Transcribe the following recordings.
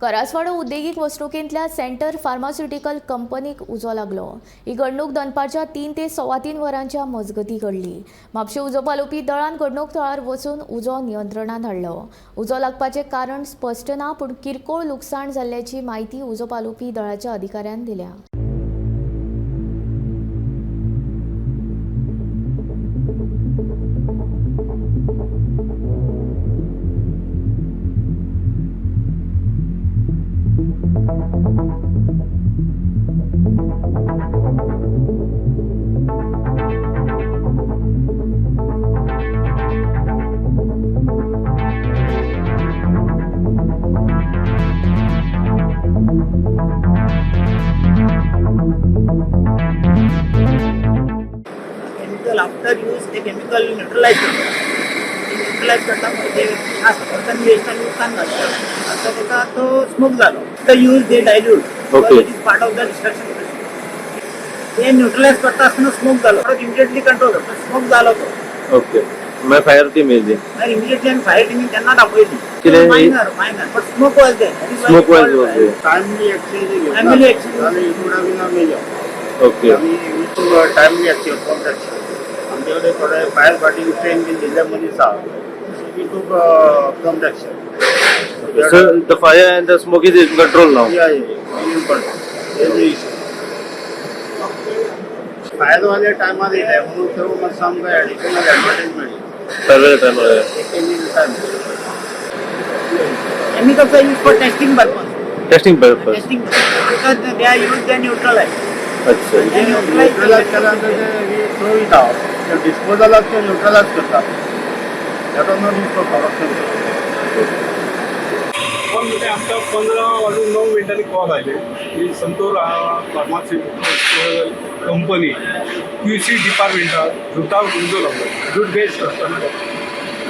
करासवाडो उद्देगीक वसणुकेंतल्या centre pharmaceutical कंपनीक उजो लागलो. ही घडणूक दनपारच्या 3 ते 3:15 वरांच्या मजगतीं घडली. म्हापशें उजो पालोवपी दळान घडणूक थळार वचून उजो नियंत्रणांत हाडलो. उजो लागपाचें कारण स्पश्ट ना, पूण किरकोळ लुकसाण जाल्ल्याची म्हायती उजो पालोवपी दळाच्या अधिकाऱ्यान दिल्या. केमिकल आफ्टर यूज ते केमिकल न्यूट्रलाइज करता. ते न्यूट्रलाइज करता म्हणजे ते आसता वेस्ट आनी उदकान घालता. आतां ताका तो स्मोक जालो. The use they dilute. It is part of the destruction. ते न्यूट्रलाइज करता आसतना स्मोक जालो. इमिजिएटली कंट्रोल जालो, स्मोक जालो तो. ओके, मागीर फायर टीम येयली? मागीर इमिजिएटली आमी फायर टिमीन तेन्ना दाखयली. कितें? Minor minor, but smoke was there. Smoke was there. Timely action Timely action. जाल्यार it would have been a major. आमी टायमली एक्शन, प्रॉम्प्ट एक्शन. आमचे कडेन थोडे फायर फायटींग ट्रेन बीन दिल्ले मनीस आहा, so we took prompt action. So the fire and the smoke is in control now? In control. Issue फायरवाले टायमार येयले म्हणून त्यो मातसो आमकां एडिशनल एडवांटेज मेळ्ळी. सर्वे टायमार. Time. Chemicals are used for testing purpose. Testing purpose. Testing because they are used, they neutralize. अच्छा. They neutralize. Neutralise केल्या नंतर ते we throw it out. ते डिस्पोजलाक ते न्यूट्रलायज करता. That was not use for production. पण म्हणजे आमकां 15 वाजून 9 मिनटांनी कॉल आयले की Santur pharmaceutical company Q C डिपार्टमेंटाक जुटाक उजो लागलो, जूट बेस्ट आसतना.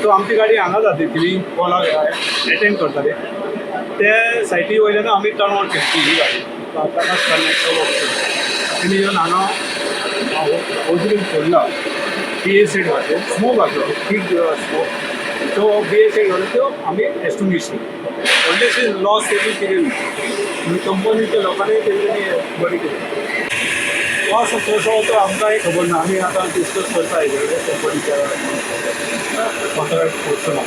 सो आमची गाडी हांगा जाता तितली कॉलाक एटेंड करताले. ते सायटी वयल्यान आमी टर्न ऑन केली ही गाडी. तेणी येवन हांगा ओजरीन फोडला. बी ए सेट घातले, स्मोक आसलो, thick smoke. So B A set घालून त्यो आमी एक्सटिंग्विश केली. व्हडलेशे लॉस तेजी कितें ना. कंपनीच्या लोकांनी तेंच्यांनी बरी केली. लॉस कसो तो आमकांय खबर ना. आमी आतां डिस्कस करता हेजे कंपनीच्या कॉन्ट्रॅक्ट पर्सना.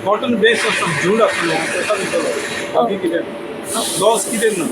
कॉटन बेस्ट आसता, जूट आसलो, तेका भितर बाकी कितें लॉस कितें ना.